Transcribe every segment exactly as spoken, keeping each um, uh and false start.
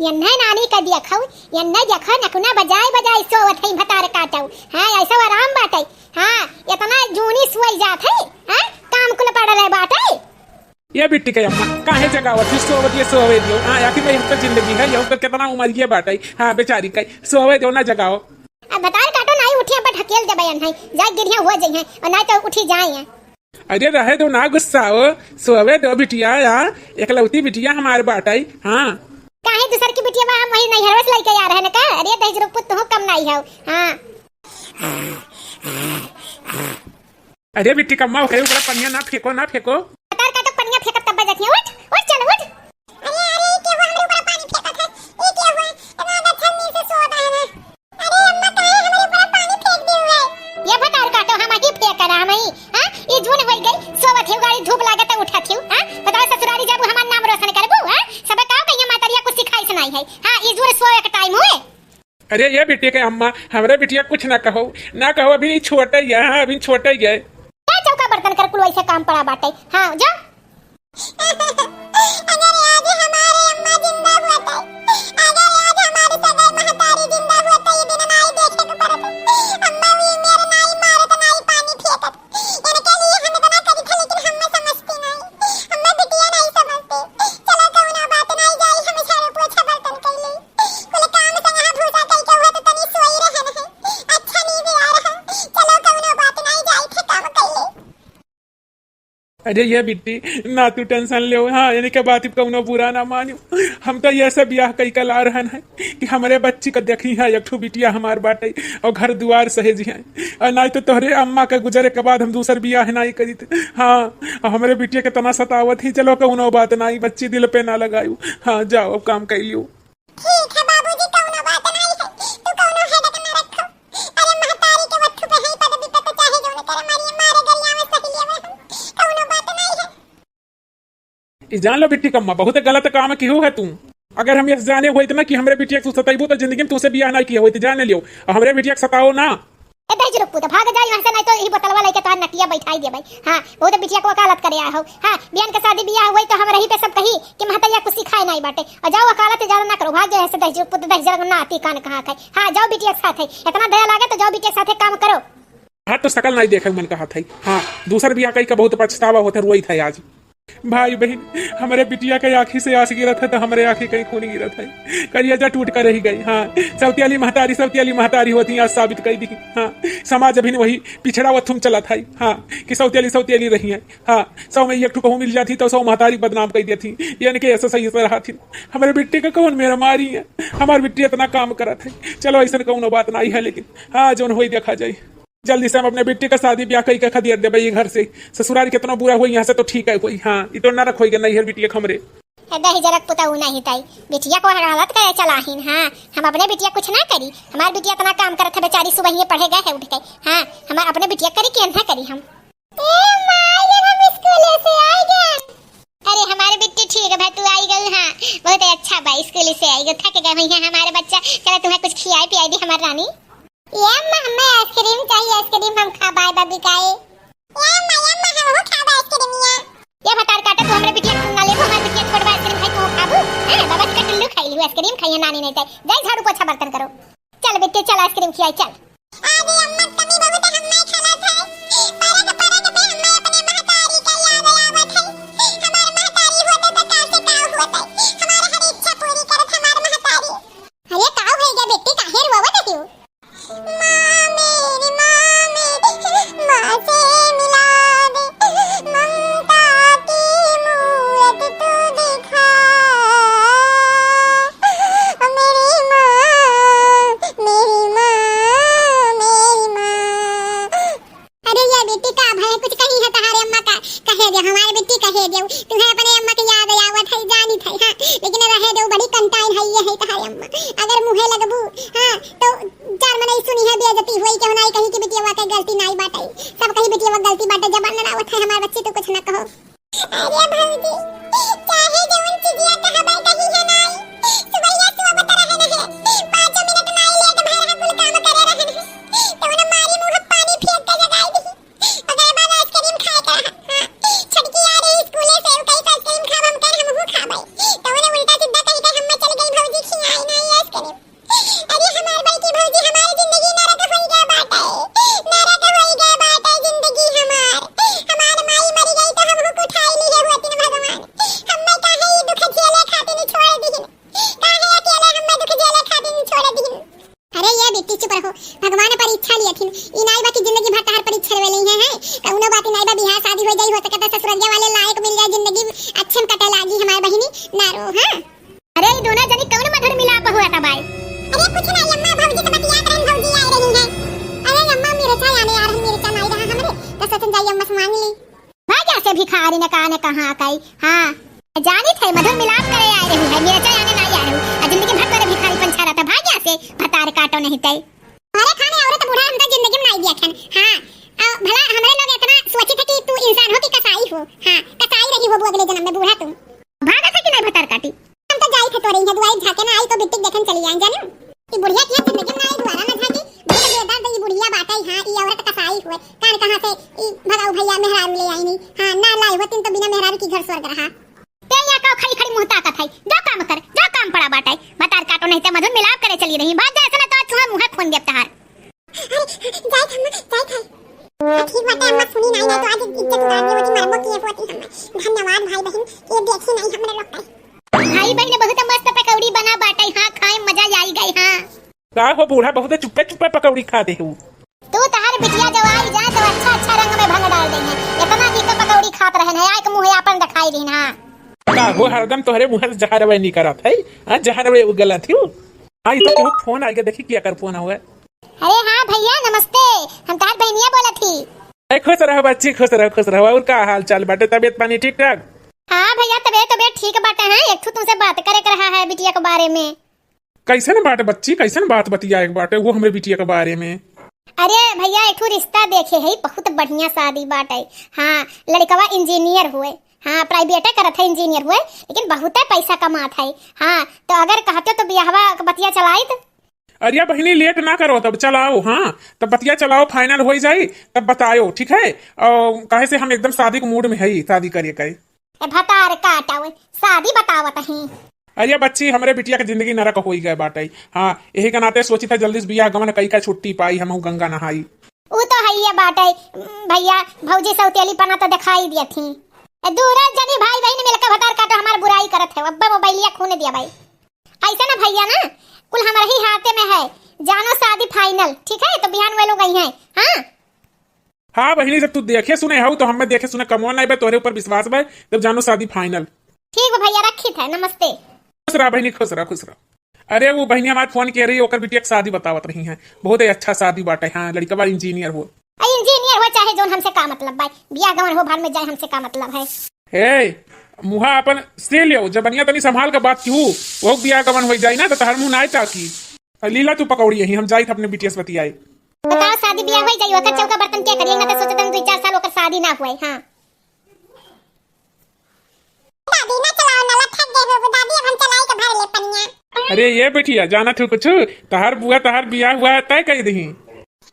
यन्है नानी का देखउ, यन्है देखउ, नकुना बजाए बजाए सोवत है भतार काटउ। हाँ, ऐसा आराम बाटइ। हाँ, इतना जूनी सोई जात है। हाँ, काम कुल पड़ल है बाटइ। ये बिट्टी के अम्मा, काहे जगावत ही? सोवत ये सोवे दियो। हाँ, आखिर में यह तो जिंदगी है, यह तो कितना उम्र ये बाटइ। हाँ, बेचारी का सोवे दो ना, जगाओ। अब भतार काटो नाई उठिया पर ढकेल देबे यन्है, जाए गिरिया हो जइहैं, और नाई तो उठी जाए। अरे रहे दो ना गुस्साओ, सोवे दो बिटिया, या एकलौती बिटिया हमार बाटइ। हाँ। काहे दूसर की बिटिया बा, हम वही नैहरवा से लइके आ रहे न का? अरे दहिजरू पुत तू कम नाई हउ। हाँ। अरे बिट्टी कम्मा, ओकरे ऊपर पनिया ना फेंको, ना फेंको। भतार काटो पनिया फेंकत तब बजत हिया। उठ, उठ चल उठ। अरे, अरे, ई के हुआ हमरे ऊपर पानी फेंकत है? ई के हुआ? इतना ज्यादा छन्नी से सोता है ना। अरे अम्मा, काहे हमरे ऊपर पानी फेंक दियो है? ये भतार काटो, हमही फेंक रहा, हमही। हाँ, ई जून होई गई, सोवत हिउ, गाड़ी धूप लागत है, उठत हिउ। हाँ, बताओ ससुरारी जाबू, हमार नाम रोशन करबू? हाँ, सब का कहिया मातरिया कुछ सिखाइस नाई है। हाँ, ई जून सोवे के टाइम हुए। अरे ये बिटिया के अम्मा, हमरे बिटिया कुछ ना कहो, ना कहो, अभी छोटे ही है, हाँ, अभी छोटे ही है। का चौका बर्तन कर कुल वैसे काम पड़ा बाटे। हाँ, जो। अगर आज हमारे अम्मा जिंदा होते, अगर आज हमारी सगाई महतारी जिंदा होते, ये दिन नाई देखे के पड़त। अम्मा भी मेरे नाई मारत, नाई पानी फेंकत। इनके लिए हम इतना करी था, लेकिन हम समझती नहीं, हम बिटिया नहीं समझते। चलो कौनो बात नहीं, जाई हम झाड़ू पोछा बर्तन कर ली। कुल काम संग हाथ भूसा कई के हुआ तो तनी सोई रहन है। अच्छा नींद आ रहा। चलो कौनो बात नहीं, जाई थे काम कर ले। अरे ये बिट्टी, ना तू टेंशन लेओ। हाँ, इनके बात पे कौनो बुरा ना मानियो। हम तो ये सब ब्याह कई के ला रहन है कि हमरे बच्ची का देखी है, एक ठो बिटिया हमार बाटे और घर दुआर सहेजी है, और नाई तो तोहरे अम्मा के गुजरे के बाद हम दूसर ब्याह नाई करीत। हाँ, और हमरे बिटिया के तना सतावत ही। चलो कौनो बात नाई, बच्ची दिल पे ना लगायू। हाँ, जाओ अब काम कर लियो। ठीक है बाबूजी, कौनो बात नाई है, तू कौनो हेडक न रखो। अरे महतारी के वत्थु पे है पदवी पे तो चाहे जौन करे मारिए, मारे गरिया में सही लेवे हम, कौनो बात नाई है। ई जान लो बिट्टी कम्मा, बहुत गलत काम किहू है तू। अगर हम ये जाने होइत ना कि हमरे बिटिया के तू सताइबू तो जिंदगी में तूसे बियाह नाई किया होइत, जान लियो। और हमरे बिटिया के सताओ ना। ए दहिजरू पुत, भाग जा यहाँ से, नहीं तो यही बोतलवा लेके तोहार नकिया बैठाई देबै। हाँ, बहुत बिटिया को वकालत करे आए हो। हाँ, बियान के शादी बियाह हुई तो हम रही पे सब कही कि महतरिया कुछ सिखाए नाई बाटे। और जाओ वकालत ज्यादा ना करो, भाग जाओ यहाँ से दहिजरू पुत, दहिजरू नाती कान कहाँ खाए। हाँ, जाओ बिटिया के साथ है, इतना दया लागे तो जाओ बिटिया के साथ है काम करो। हाँ, तो सकल नाई देखे मन कहत है। हाँ, दूसर बियाह कई का बहुत पछतावा होत है, रोइत है आज। भाई बहिन, हमरे बिटिया के आँखी से आँस गिरत है तो हमरे आँखी कहीं खून गिरत है। करिया जा टूट कर रही गई। हाँ, सौतियाली महतारी, सौतियाली महतारी होती आज साबित कई दी। हाँ, समाज अभिन वही पिछड़ा वथुम चलत है। हाँ, कि सौतियाली, सौतियाली रही है। हाँ, सौ में एक ठो कहूँ मिल जाती तो सौ महतारी बदनाम कई देती। यानी कि ऐसा सही से रहा थी। हमरे बिट्टी का कौन मेरा मारी है? हमार बिट्टी इतना काम करत है। चलो ऐसन कौनो बात नाई है, लेकिन हाँ, जौन होई देखा जाए। जल्दी से हम अपने बिट्टी का शादी ब्याह कई के खदेड़ देबे ई घर से। ससुरारी कितना बुरा होई, यहाँ से तो ठीक है कोई। हाँ, ई तो नरक होई गया नैहर बिटिया के हमरे। ए दहिजरू पुतऊ नहीं ताई, बिटिया को हालत करे चलाहिन। हाँ, हम अपने बिटिया कुछ ना करी। हमार बिटिया इतना काम करत है बेचारी, सुबह ही पढ़े गए है उठ के। हाँ, हमार अपने बिटिया करी कि ना करी हम। ए माँ, ये हम स्कूल से आई गए। अरे हमारे बिट्टी ठीक है, तू आई गई। हाँ, बहुत अच्छा बा, स्कूल से आई गई, थक गए हुई हैं हमारे बच्चा। चलो तुम्हें कुछ खियाई पियाई दी हमार रानी। ए अम्मा, हमें आइसक्रीम चाहिए, आइसक्रीम हम खाबाई बबी काए। ए अम्मा, ए अम्मा, हम हो खाबा आइसक्रीमिया। ये भतार काटा, तू हमरे बिटिया के ना लेबू, हमार बिटिया छोट बा, आइसक्रीम खाई तू खाबू? हैं, बाबा का टुल्लू खाई लियो, आइसक्रीम खाइए नानी नहीं ताई। जाई झाड़ू पोछा बर्तन करो। चल बिट्टी, चल आइसक्रीम खियाई, चल। अरे अम्मा, कमी बहुत है, हम नहीं खाना था। परक परक में हमें अपने महतारी का याद आवत है। हमार महतारी होते तो का से का होते। हमार हर इच्छा पूरी करत हमार महतारी। अरे का हो गया बेटी, काहे रोवत हतियो? माँ मेरी, माँ मेरी, माँ से मिला दे, ममता की मूरत तू दिखा। ओ मेरी माँ, मेरी माँ, मेरी माँ। अरे ये बेटी का भय कुछ कही है तहारे अम्मा का, कहे दे हमारे बेटी कहे दे, तुम्हें अपने अम्मा के याद आवत है, जानी थे, हाँ, लेकिन रहे दो, बड़ी कंटाइन है ये है तहारे अम्मा, अगर मुँहे लगबू, हाँ, तो चार मनई सुनी है बेइज्जती हुई, केहू नाई कही कि बिटिया के गलती नाई बाटे, सब कही बिटिया के गलती बाटे, जबान लड़ावत है हमारे बच्ची, तू कुछ ना कहो। अरे भौजी, चाहे जवन चीजिया कहबे कही है नाई, सुबहिया सोवत रहन है, पाँचों मिनट नाई लेट भर है, कुल काम करे रहन है, तवन मारी मुँह पानी फेंक के जगाई दी। ओकरे बाद आइसक्रीम खाए के रहा। हाँ, छोटकी आ रही स्कूले से, उ कही आइसक्रीम खाब हम, कहे हमहू खाबै। तवन उल्टा सीधा कही के हम्मे चल गई भौजी खी हाँ। अरे, ई दोनों जनी कौन मधुर मिलाप हुआ था भाई? अरे, कुछ नहीं अम्मा, भौजी से बतियात रहन, भौजी आए रही हैं। अरे अम्मा, मिर्चा आने यार, हम मिर्चा नहीं रहा हमरे, तो सोचन जाई अम्मा से मांग ली। भाग यहाँ से भिखारी ने कहा ने कहाँ कई। हाँ, जानी थे मधुर मिलाप करे आए रही है, मिर्चा आने नहीं आए रही। आ जिंदगी भर तोरे भिखारी पंछा रहता, भाग यहाँ से, भतार काटो नहीं तय। अरे खाने औरत बूढ़ा हम तो जिंदगी में नहीं दिया खन। हाँ, आ, भला हमरे लोग इतना सोची थे कि तू इंसान हो कि कसाई हो। हाँ, कसाई रही हो वो अगले जन्म में बूढ़ा तू। भागा था कि नहीं भतार काटी? हम तो जाई थे तोरे यहाँ दुआरी झाके ना आई तो बिट्टी देखन चली आए जाने। ई बुढ़िया की जिंदगी में ना आई दुआरा ना झाकी। बहुत बेदर्द ई बुढ़िया बाटे, हाँ, ई औरत कसाई हुए। कान कहाँ से ई भगाऊ भैया मेहरारू ले आई नहीं। हाँ, ना लाई होती तो बिना मेहरारू की घर स्वर्ग रहा। ते यहाँ का खड़ी खड़ी मुँह ताकत है, जो काम कर, जो काम पड़ा बाटे। भतार काटो नहीं ते मधुर मिलाप करे चली रही। भाग जा, ऐसा ना तो छुआ मुँह फोन देता हार। अरे, जाइत हम्मा, जाइत है। हाँ, ठीक बाटे, अम्मा सुनी नहीं, नहीं तो आज इज्जत उतार दे होती, मरबो किए होती हम्मा। धन्यवाद भाई बहन, ये देखी नहीं हमरे लोग का। भाई बहन बहुत मस्त पकौड़ी बना बाटे, हाँ, खाए मजा आई गए, हाँ। का हो बूढ़ा, बहुत चुप्पे चुप्पे पकौड़ी खा दे हो। तू तहार बिटिया जवाई जाए तो अच्छा अच्छा रंग में भंग डाल देंगे। इतना नीक पकौड़ी खात रहन है, आए के मुँह आपन दिखाई दीन, हाँ। का हो हरदम तोहरे मुँह से जहरवे निकरत है, हाँ, जहरवे उगलत हो। आई तो केहू फोन आइगे, देखी किया कर फोन हुआ। अरे हाँ भैया नमस्ते, हम तहार बहनिया बोलत ही। ए, खुश रहो बच्ची, खुश रहो, खुश रहो। और का हाल चाल बाटे, तबीयत पानी ठीक ठाक? हाँ भैया, तबीयत, तबीयत ठीक बाटे हैं। एक ठो तुमसे बात करे के रहा है बिटिया के बारे में। कैसन बात बच्ची, कैसन बात बतियाए के बाटे वो हमरे बिटिया के बारे में? अरे भैया, एक ठो रिश्ता देखे है, बहुत बढ़िया शादी बाटे। हाँ, लड़कवा इंजीनियर हुए। हाँ, प्राइवेटे करत है, इंजीनियर हुए, लेकिन बहुते पैसा कमात है। हाँ, तो अगर कहते तो बियाहवा के बतिया चलाइत। अरे बहिनी, लेट ना करो, तब चलाओ। हाँ, तब बतिया चलाओ, फाइनल हो जाई, तब बतायो, ठीक है? और काहे से हम एकदम शादी के मूड में है, शादी करिए का। ए भतार काटावे, शादी बतावत ही। अरे बच्ची, हमरे बिटिया के जिंदगी नरक होई गए बाटे। हाँ, यही के नाते सोची था जल्दी से बियाह गवन कई का छुट्टी पाई, हम गंगा नहाई। ऊ तो हइये बाटे, भैया, भौजी सौतेली पना तो दिखाई दिया थी। ए, दूरा जनी भाई बहन मिलके भतार काटो, हमार बुराई करत है, अब्बे मोबाइलिया खून दिया भाई। ऐसे ना भैया ना, कुल हमारे ही हाथे में है, जानो शादी फाइनल, ठीक है? तो बिहान वे लोग आई हैं, हाँ? हाँ बहिनी, जब तू देखे सुने हऊ तो हमें देखे सुने कमवा नहीं बे, तोहरे ऊपर विश्वास बे, जब जानो शादी फाइनल। ठीक बा भैया, रखी थे, नमस्ते। खुश रहा बहिनी, खुश रहा, खुश रहा। अरे वो बहिनी हमार फोन किहे रही, ओकर बिटिया के शादी बतावत रही हैं, बहुत ही अच्छा शादी बाटे। हाँ, लड़कवा इंजीनियर हो। आ, इंजीनियर हो चाहे जौन, हमसे का मतलब बा, बियाह गवन हो भाड़ में जाए, हमसे का मतलब है। ए, मुहा अपन से लियो, जबनिया तनी संभाल के बात की हूँ, वो बियाह गवन हो जाई ना तो तहर मुँह नाय ताकी। आ, लीला तू पकौड़ी यहीं, हम जाइत अपने बिटिया से बतियाए। बताओ, शादी बियाह हो जाई, ओकर चौका बर्तन के करिए ना, तो सोचत हम दो चार साल ओकर शादी ना हुए। हाँ। दादी, ना चलाओ, ना, ला थक गए हो दादी, अब हम चलाई के भर ले पनिया। अरे ये बिटिया, जानत हो कुछ? तहार बुआ तहार बियाह हुआ है, तय कह दही।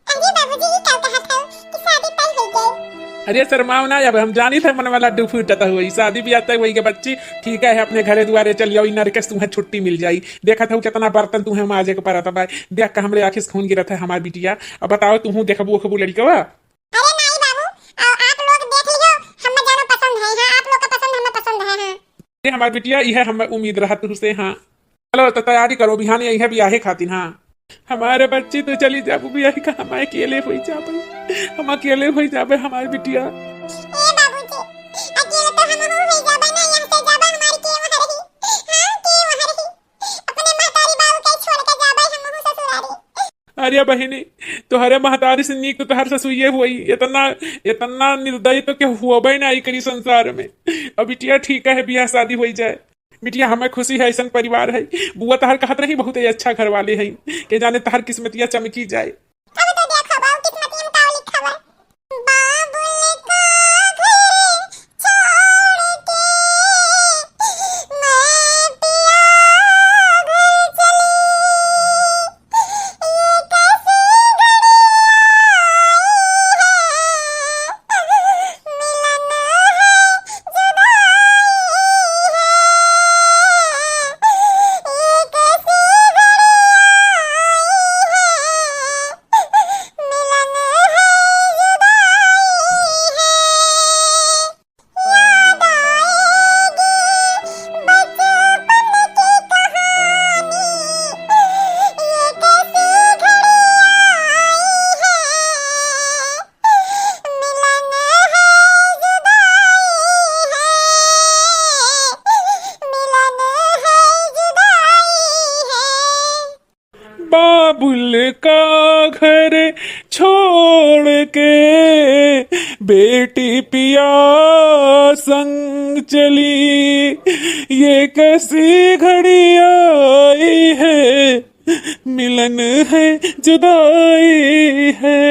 अरे बाबूजी, ये क्या कहा था कि शादी तय हो गई? अरे शर्माओ ना, अब हम जानी थे मन वाला लड्डू फूटता हुआ, शादी बियाह तय हुई के बच्ची, ठीक है, अपने घरे दुआरे चल जाओ, इ नरकेश तुम्हें छुट्टी मिल जाई। देखत हो कितना बर्तन तुम्हें माजे के परत बा, देख के हमरे आँखी से खून गिरत है हमार बिटिया। अब बताओ, तुहू देखबू ओखबू लड़कवा? अरे नाई बाबू, आ, आप लोग देख लियो, हमें जानो पसंद है, हाँ, आप लोग का पसंद हमें पसंद है, हाँ। ये हमार बिटिया, यह हमें उम्मीद रहा तुझसे, हाँ। चलो, तो तैयारी करो, बिहान यही है बियाहे खातिर, हाँ। हमारे बच्ची तो चली जाबू बियाहे का, हम अकेले होई जाबे, हम अकेले होई जाबे, हमारे बिटिया। ए बाबूजी, अकेले तो हम हो होई जाबे ना, यहाँ से जाबे हमारी के वहाँ रही, हाँ, के वहाँ रही, अपने महतारी बाबू के छोड़ के जाबे हम हो ससुरारी। अरे बहिनी, तोहरे महतारी से नीक तो तोहर ससुइये होई। इतना, इतना निर्दयी तो केहू होबे ना करी संसार में। अब बिटिया ठीक है, बियाह शादी होई जाए। बिटिया, हमें खुशी है, ऐसन परिवार है। बुआ तोहर कहत रही, बहुत ही अच्छा घर वाले हैं, के जाने तोहर किस्मतिया चमकी जाए। अब तो देखो बाबू, किस्मतिया में का लिखा बा। बाबुल का घर छोड़ के मैं पिया घर चली। ये कैसी घड़ी आई है, मिलन है जुदाई है। ये कैसी घड़ी आई है, का घर छोड़ के बेटी पिया संग चली, ये कैसी घड़ी आई है, मिलन है जुदाई है,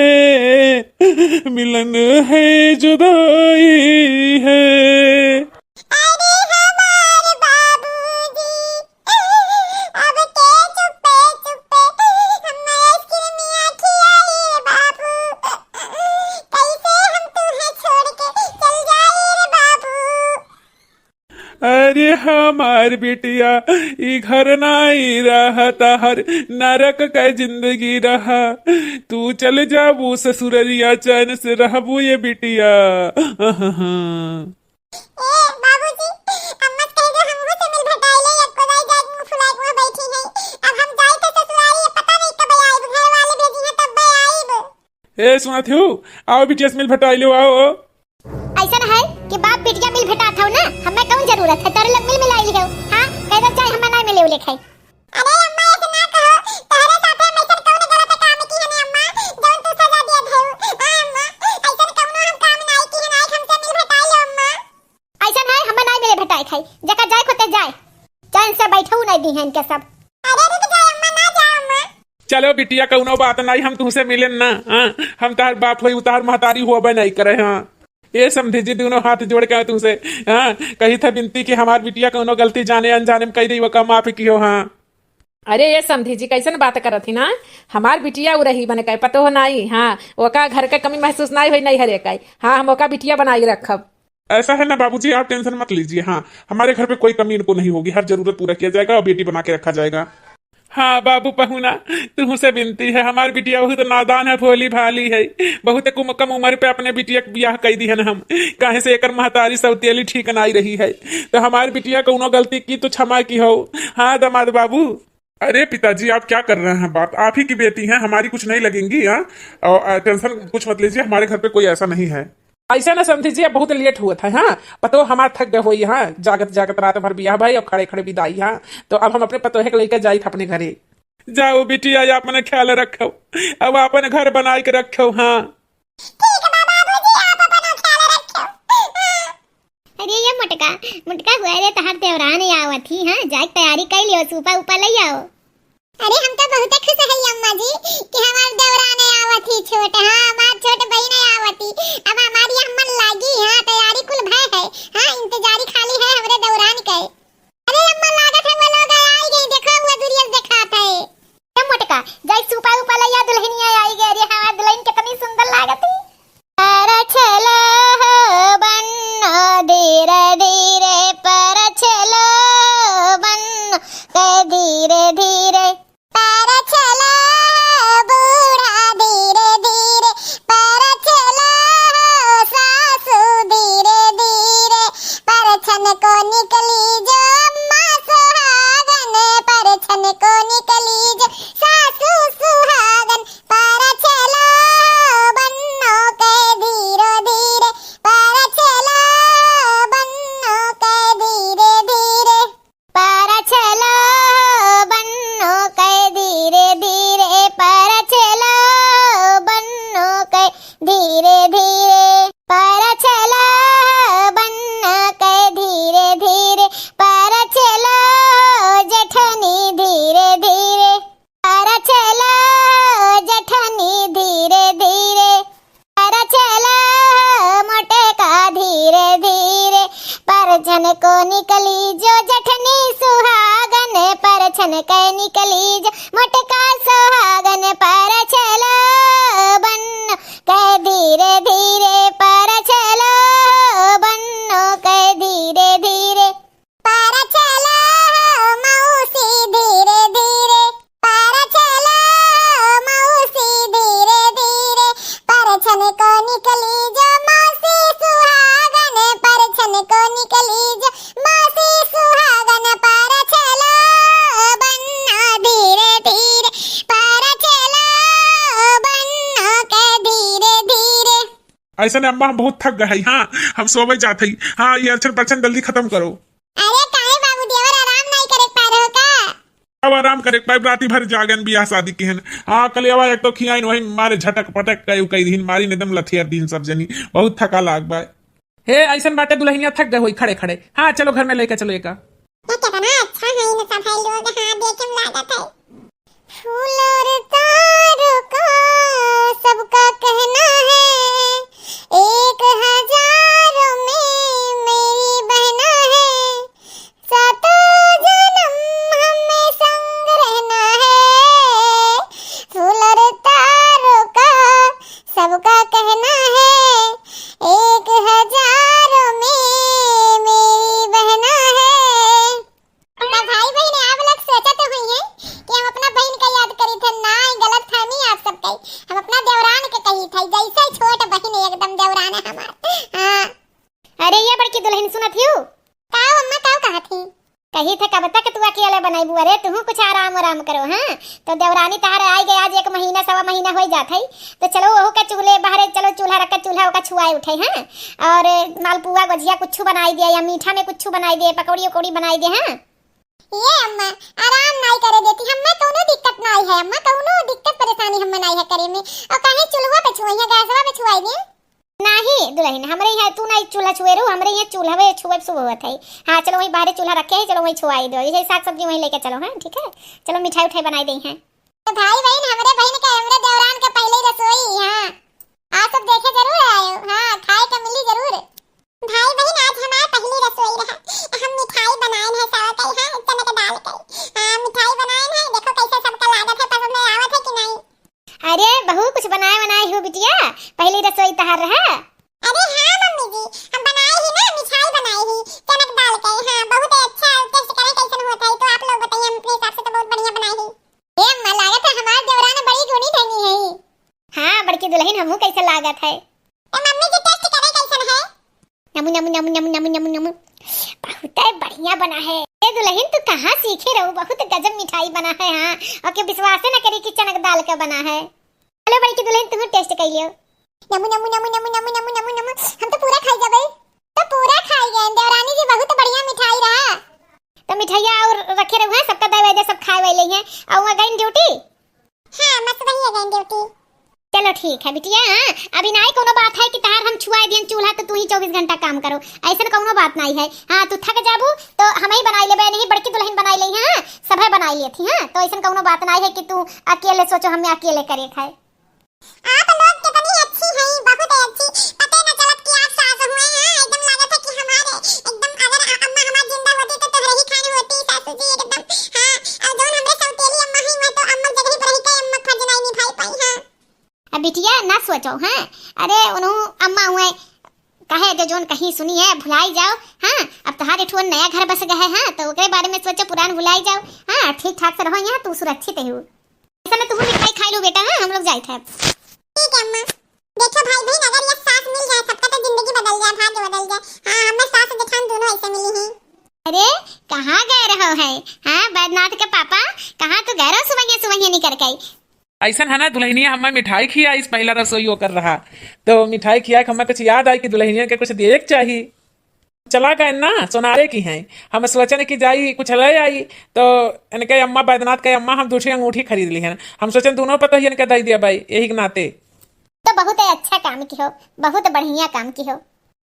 मिलन है जुदाई है। अरे हमार बाबूजी, अब के चुप्पे चुप्पे हम आइसक्रीमिया खियाई रे बाबू, कैसे हम तुहे छोड़ के चल जाई रे बाबू। अरे हमार बिटिया, ई घर नाई रहा, तहर नरक का जिंदगी रहा। तू चल जाबू ससुररिया, चैन से रहबू ये बिटिया। ए बाबूजी, अम्मा से कह दो हमहू से मिल भेटाई ले, एको दाई जाए मुंह फुलाए के वहाँ बैठी है। अब हम जाई तो ससुरारी, पता नहीं कब आइब, घर वाले भेजी हैं तब आइब। ए सुनत हो, आओ बिटिया से मिल भेटाई लो, आओ। ऐसन है कि बाप बिटिया मिल भेटात हो ना, हमें कौन जरूरत है, तोरे लोग मिल मिलाई लिहो। हाँ, कह दो चाहे हमें ना मिले उले खाई। अरे अम्मा, ऐसे ना कहो, तोहरे साथे हम ऐसन कौन गलत काम की हने अम्मा, जौन तू सजा दिया धऊ? हाँ अम्मा, ऐसन कौनो हम काम नाई की हने, आज हमसे मिल भेटाई लो अम्मा। ऐसन है, हमें नाई मिले भेटाई खाई, जका जाए खोते जाए, चैन से बैठऊ नाई दी है इनके सब। अरे रुक जाए अम्मा, ना जाओ अम्मा। चलो बिटिया, कौनो बात नाई, हम तुमसे मिलेन ना, हाँ, हम तार बाप होई, उतार महतारी होबे नाई करे, हाँ। ए समधी जी, दोनों हाथ जोड़ के तुमसे, हाँ, कही था बिनती कि हमार बिटिया कौनो गलती जाने अनजाने में कही रही, ओका माफ कियो, हाँ। अरे ए समधी जी, कैसन बात करत ही ना? हमार बिटिया उ रही बने कहे पतोह नाई, हाँ, ओका घर के कमी महसूस नाई होई, नहीं हरे काई, हाँ, हम ओका बिटिया बनाई रखब। ऐसा है ना बाबूजी, आप tension मत लीजिए, हाँ, हमारे घर पे कोई कमी इनको नहीं होगी, हर जरूरत पूरा किया जाएगा और बेटी बना के रखा जाएगा। हाँ बाबू पहुना, तुमसे बिनती है, हमार बिटिया बहुत नादान है, भोली भाली है, बहुत कम, कम उम्र पे अपने बिटिया के बियाह कई दी है ना हम, काहे से एकर महतारी सौतेली ठीक नाई रही है, तो हमार बिटिया कौनो गलती की तो क्षमा किहो। हाँ दामाद बाबू। अरे पिताजी, आप क्या कर रहे हैं बात? आप ही की बेटी हैं, हमारी कुछ नहीं लगेंगी, हाँ? और, आ, tension कुछ मत लीजिए, हमारे घर पे कोई ऐसा नहीं है। ऐसा ना समधी जी, अब बहुत late हुआ था, हाँ? पतोह हमार थक गए होई, हाँ? जागत जागत रात भर बियाह भाई और खड़े खड़े विदाई, हाँ? तो अब हम अपने पतोहे के लेके जाई था अपने घरे। जाओ बिटिया, अपने ख्याल रखो, अब अपन घर बनाई के रखो, हाँ? ठीक बा बाबूजी, आप अपन ख्याल रखो। अरे ये मोटका, मोटका हुआ रे, तहार देवरान आवत ही, हाँ, जाए तैयारी कर लियो, सूपा उपा ले आओ। अरे हम तो बहुत खुश है अम्मा जी कि हमार देवरान आवत ही छोट, हाँ, हमार छोट बहिन आवत ही। अब हमारी अम्मन लागी, हाँ, तैयारी कुल भय है, हाँ, इंतजारी खाली है हमरे देवरान के। अरे अम्मा, लागत है वो लोग आई गई, देखो वो दुरिया से देखात है। ए मोटका, जाई सूपा उपा लइया, दुल्हनिया आई गई। अरे हमार दुल्हन कितनी सुंदर लागत है। परछलो हो बन्नो धीरे धीरे, परछलो बन्नो के धीरे धीरे। परछलो बूढ़ा धीरे धीरे, परछलो सासू धीरे धीरे। परछन को निकली जो अम्मा सुहागन, परछन को निकली जो सासू सुहागन। परछलो बन्नो के धीरे धीरे, परछलो बन्नो के धीरे धीरे। परछलो बन्नो के धीरे धीरे, परछलो बन्नो के धीरे धीरे। परछलो बन्नो के धीरे धीरे, परछलो जेठनी धीरे धीरे। परछलो जेठनी धीरे धीरे। परछलो मोटका धीरे धीरे, परछन को निकली जो जेठनी सुहागन, परछन के निकली जो मोटका सुहागन। परछलो बन्नो के धीरे धीरे, परछलो बन्नो के धीरे धीरे। परछलो मौसी धीरे धीरे, परछलो मौसी धीरे धीरे। परछन को निकली जो मौसी सुहागन, परछन को निकली जो मौसी सुहागन। परछलो बन्नो धीरे धीरे, परछलो बन्नो के धीरे धीरे। ऐसे ने अम्मा, हम बहुत थक गए हैं, हाँ, हम सोवे जात हई। हाँ, ये अरछन परछन जल्दी खत्म करो। अरे काहे बाबू, देवर आराम नहीं करे पा रहे हो का? अब आराम करे के पाइब, राती भर जागन बियाह शादी किहन। हाँ, कलियवा एक तो खियाइन, वही मारे झटक पटक कई, कई दिन मारिन एकदम लथियर दिन सब जनी। बहुत थका लाग बा। हे, अइसन बाटे दुलहिनिया थक गए होई खड़े खड़े। हाँ, चलो घर में लेके चलो एका। ये कितना अच्छा है इन सब है लोग, हाँ, देखे में लागत है। फूल और तारों का सबका कहना है, एक हजारों में मेरी बहना है, सातों जन्म हमें संग रहना है। फूल और तारों का सबका कहना है, एक हजारों में मेरी बहना है। अपना भाई बहिन आप लोग सोचत हुई हैं कि हम अपना बहिन का याद करी थे, ना, गलत फहमी आप सबके। हम अपना देवरान के कही थे, जैसे छोट बहिन एकदम देवरान है हमार। हाँ। अरे ये बड़की दुलहिन सुनत हिउ? का अम्मा, का कहत ही? कही थे कब तक तू अकेले बनैबू? अरे तुहू कुछ आराम आराम करो, हाँ? तो देवरानी तहार आइ गए, आज एक महीना सवा महीना होइ जात है, तो चलो ओहू के चूल्हे बहरे, चलो चूल्हा रख के चूल्हा ओका छुआए उठे, हाँ? और मालपुआ गुझिया कुछ बनाई दे या मीठा में कुछ बनाई दे, पकौड़ी उकौड़ी बनाई दे, हाँ? ये अम्मा, आराम नाई करे देती, हम्मे कौनो दिक्कत नाई है अम्मा, कौनो दिक्कत परेशानी हम्मे नाई है करे में। और कहीं चुलवा पे छुआई है, गैसवा पे छुआई दे? नाही दुलहिन, हमरे यहाँ तू नाई चूल्हा छुए रहू, हमरे यहाँ चूल्हवे छुए शुभ होत है। हाँ, चलो वहीं बाहरे चूल्हा रखे है, चलो वहीं छुआई दो, जैसे साग सब्जी वहीं लेके चलो, हाँ, ठीक है, चलो मिठाई उठाई बनाई दे हैं। तो भाई बहिन, हमरे बहिन के, हमरे देवरान के पहले रसोई, हाँ, आप सब देखे जरूर आयो, हाँ, खाए के मिली जरूर। भाई बहिन, आज हमार पहली रसोई रहा, हम मिठाई बनाएन है सब कई, हाँ, चना के दाल कई, हाँ, मिठाई बनाएन है, देखो कैसे सबका लागत है, पसंद में आवत है कि नहीं? अरे, बहुत कुछ बनाए बनाए हो बिटिया, पहली रसोई तहार रहा। अरे हाँ मम्मी जी, हम बनाए ही ना, मिठाई बनाए ही, चना के दाल कई, हाँ, बहुत अच्छा, taste करे कैसन होत है, तो आप लोग बताइए, हम अपने हिसाब से तो बहुत बढ़िया बनाए ही। ए अम्मा, लागत है हमार देवरान बड़ी गुणी धनी है। हाँ, बड़की दुलहिन, हमहू कैसे लागत है। ए मम्मी जी, taste करे कैसन है? नमु, नमु, नमु, नमु, नमु, नमु, नमु। बहुत बढ़िया बना है। ए दुलहिन, तू कहाँ सीखे रहू? बहुत गजब मिठाई बना है, हाँ। और के विश्वासे न करी कि चनक दाल का बना है। चलो बड़की दुलहिन, तुम taste कर लियो। नमु, नमु, नमु, नमु। हम तो पूरा खाई जाबे। तो पूरा खाई गए देवरानी जी, बहुत बढ़िया मिठाई रहा। तो मिठाइया और रखे रहू, हाँ, सबका दे वजह सब खाए वाले हैं। और वहाँ गई duty? हाँ, मस्त बढ़िया गई duty। चलो ठीक है बिटिया, हाँ, अभी नाई कोनो बात है कि तहार हम छुआए दियन चूल्हा तो तू ही चउबीस घंटा काम करो, ऐसन कोनो बात नाई है। हाँ, तू थक जाबू तो हम ही बनाई लेबे, नहीं बड़की दुलहिन बनाई लेई, हाँ, सभे बनाई लेत ही, हाँ, तो ऐसन कोनो बात नाई है कि तू अकेले सोचो हमें अकेले करे खाए। आप लोग कितनी अच्छी हैं, बहुत अच्छी। पते न चलत कि आप सास हुए हैं, एकदम लागत है कि हमारे, एकदम अगर अ-, अम्मा हमार जिंदा होती तो तोहरे ही खान होती सासू जी, एकदम। हाँ, और जौन हमरे सौतेली अम्मा ही हुए तो अम्मा जगह पर रह के अम्मा फर्ज नहीं निभाई पाई। हाँ। अब बिटिया ना सोचो, हाँ, अरे उन्हों अम्मा हुए कहे जो जौन कहीं सुनी है भुलाई जाओ। हाँ, अब तोहार एक ठो नया घर बस गए है, हाँ, तो ओकरे बारे में सोचो, पुरान भुलाई जाओ। हाँ, ठीक ठाक से रहो यहाँ, तू सुरक्षित हो। ऐसा ना तुम मिठाई खाई लो बेटा, हाँ, हम लोग जाइत है। ठीक है अम्मा। देखो भाई बहन, अगर ये सास मिल जाए सबका तो जिंदगी बदल जाए, भाग्य बदल जाए। हाँ, हमें सास जेठान दोनों ऐसे मिली हैं। अरे, कहाँ गए रहो है? हाँ, बैद्यनाथ के पापा, कहाँ तू गए रहो सुबह सुबह निकर के? ऐसन है ना, दुलहिनिया हमें मिठाई खियाइस, पहला रसोई ओकर रहा, तो मिठाई खिया के हमें कुछ याद आई कि दुलहिनिया के कुछ देवे के चाही। चला गए ना, सोनारे की हैं। हम सोचन कि जाई कुछ ले आई, तो इनके अम्मा, बैद्यनाथ के अम्मा, हम दूसरी अंगूठी खरीद ली हैं। हम सोचन दोनों पतोहियन के दे दिया भाई, यही के नाते। तो बहुत ही अच्छा काम की हो, बहुत बढ़िया काम की हो।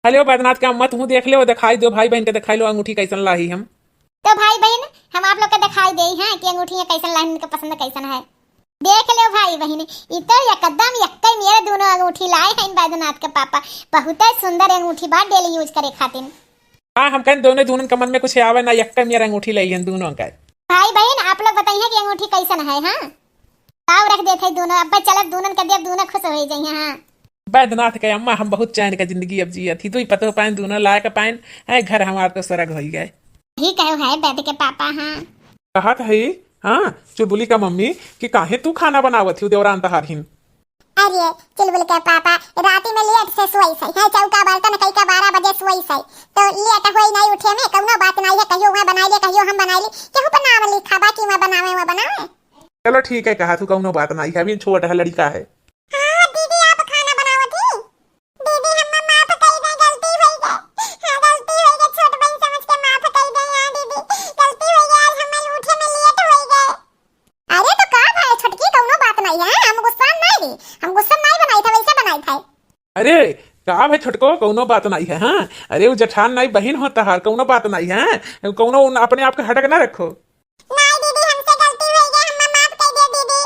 हेलो बैद्यनाथ के अम्मा, तुहू देख ले, दिखाई दो भाई बहन के, दिखाई लो अंगूठी कैसन लाही हम। तो भाई बहन, हम आप लोग के दिखाई दे हैं कि अंगूठी कैसन लाही, इनके पसंद कैसन है। देख लो भाई बहन, ई तो एकदम यक्के मेरे दोनों अंगूठी लाए हैं बैद्यनाथ के पापा। बहुत सुंदर अंगूठी बा daily use करे खातिर। हाँ, हम कहें दोनों दूनन के मन में कुछ आवे ना, यक्के मेरे अंगूठी ले हैं दोनों का। भाई बहन, आप लोग बताइए कि अंगूठी कैसन है, हाँ? पाव रख देते हैं दोनों, अब चलत दोनों के देव, दोनों खुश हो जाइए, हाँ। बैद्यनाथ के अम्मा, हम बहुत चैन के जिंदगी अब जियत ही, दुई पतोह पाइन, दोनों लायक पाइन, है घर हमार तो स्वर्ग होई गए। ही कहो है बैद के पापा, हाँ। कहत है, हाँ, चुलबुली का मम्मी, कि काहे तू खाना बनावत ही देवरान तहार हिन? अरे, चुलबुल के पापा, राती में लेट से सोई सही, है चौका बर्तन कई का बारह बजे सोई सही, तो लेट होई नहीं उठे में, कौनो बात नहीं है, कहियो वह बनाई ले, कहियो हम बनाई ले, केहू पर नाम लिखा बा कि वह बनावे, वह बनावे। चलो ठीक है, कहा तू कौनो बात नहीं है, अभी छोट है, लड़का है। हाँ दीदी, आप खाना बनावत ही? दीदी, हम्मा माफ कई दे, गलती होई गए। हाँ, गलती होई गए, छोट बहन समझ के माफ कई दे। हाँ दीदी, गलती होई गए, आज हम्मा उठे में लेट होई गए। अरे, का भाई छोटको, कौनो बात नाई है, हाँ? अरे, उ जेठान नाई, बहिन हो तहार, कौनो बात नाई है, कौनो उन-, अपने आप के हटक ना रखो। नाई दीदी, हमसे गलती होइ गई, हम्मा माफ कर दे दीदी।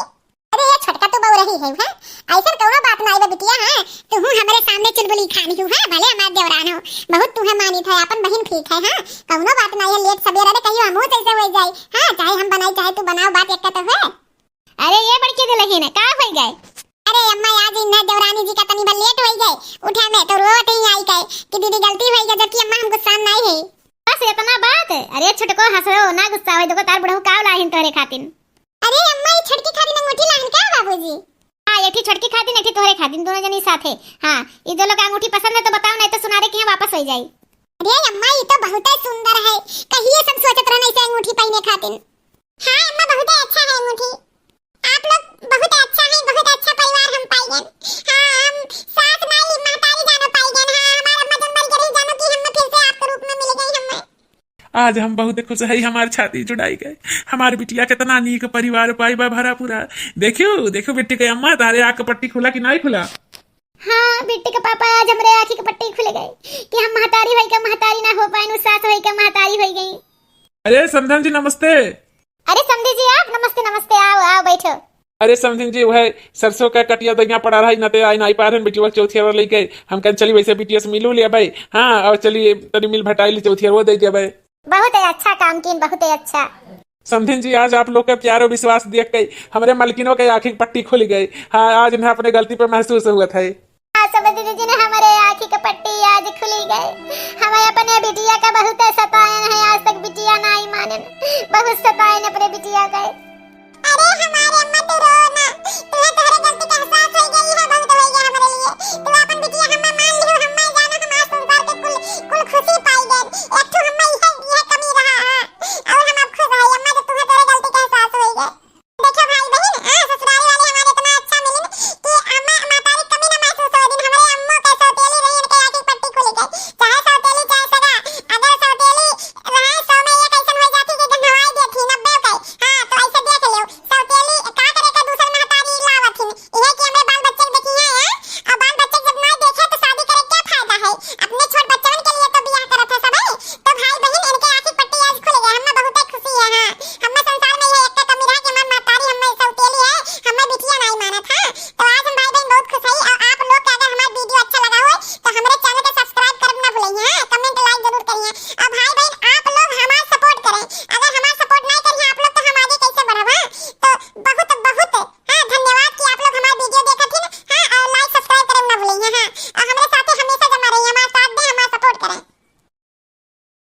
अरे ये छोटका, तू बउरही है, हैं? ऐसन कौनो बात नाई बा बिटिया, हैं? तू हूँ हमरे सामने चुलबुली खानी हूँ, हैं? भले हमार देवरान हो, बहुत तुहे मानित है, अपन बहिन ठीक है, हैं? कौनो बात नाई है, लेट सबेर, अरे कहियो हमहू जैसे होइ जाई, हाँ? चाहे हम बनाई, चाहे तू बनाओ, बात एक तो है। अरे ये बड़की दुलहिन, का होइ गए? अरे अम्मा, आज इन्हें देवरानी जी का तनी भर लेट होइ गए उठे में, तो रोवत ही आई गए कि दीदी गलती होइ गई, जबकि अम्मा हम गुस्सा नाई है। बस इतना बात? अरे छोटको हंसो ना, गुस्सा होइ, देखो तार बुढ़ऊ का लाहिन तोहरे खातिन। अरे अम्मा, ये छोटकी खातिन अंगूठी लाहिन का बाबूजी? हाँ, एक ठी छोटकी खातिन, एक ठी तोहरे खातिन, दोनों जनी साथे। हाँ, ये दो लोग अंगूठी पसंद है तो बताओ, नहीं तो सुनारे के यहाँ वापस होइ जाई। अरे अम्मा, ये तो बहुत ही सुंदर है, कहिए सब सोचत रहना इसे अंगूठी पहने खातिन। हाँ अम्मा, बहुत ही अच्छा है अंगूठी। आप लोग बहुत अच्छा है, बहुत अच्छा परिवार हम पाइगन। हाँ, हम सास नाई, महतारी जानो पाइगन। हाँ, हमार अम्मा जन मर गई रही, जानो कि हम फिर से आपके रूप में मिल गई हम। आज हम बहुत खुश है, हमार छाती जुड़ाई गए। हमार बिटिया कितना नीक परिवार पाई बा भरा पूरा। देखियो, देखियो बिट्टी के अम्मा, तारे आँख के पट्टी खुला कि नाई खुला? हाँ, बिट्टी के पापा, आज हमरे आँखी के पट्टी खुल गए कि हम महतारी होई के महतारी ना हो पाइन, सास होई के महतारी होई गई। अरे समधन जी नमस्ते। अरे समधी जी आप, नमस्ते नमस्ते, आओ आओ बैठो। अरे समधिन जी, वह सरसों का कटिया दहिया पड़ा रहा, इन्ना ते आई नाई पारन, बिटिया चौथिया लेके हम कहन चली वैसे बिटिया से मिलू लिया भाई। हाँ, और चली तनी मिल भटाई ली चौथिया वो दे दिया भाई। बहुत ही अच्छा काम कीन, बहुत ही अच्छा। समधिन जी, आज आप लोग का प्यार और विश्वास देख के हमरे मलकिनों के आँखी की पट्टी खुल गई। हाँ, आज इन्हें अपने गलती पे महसूस हुआ था। हाँ, समधिन जी ने हमारे आँखी की पट्टी आज खुल गई। हमें अपने बिटिया का बहुत सताया।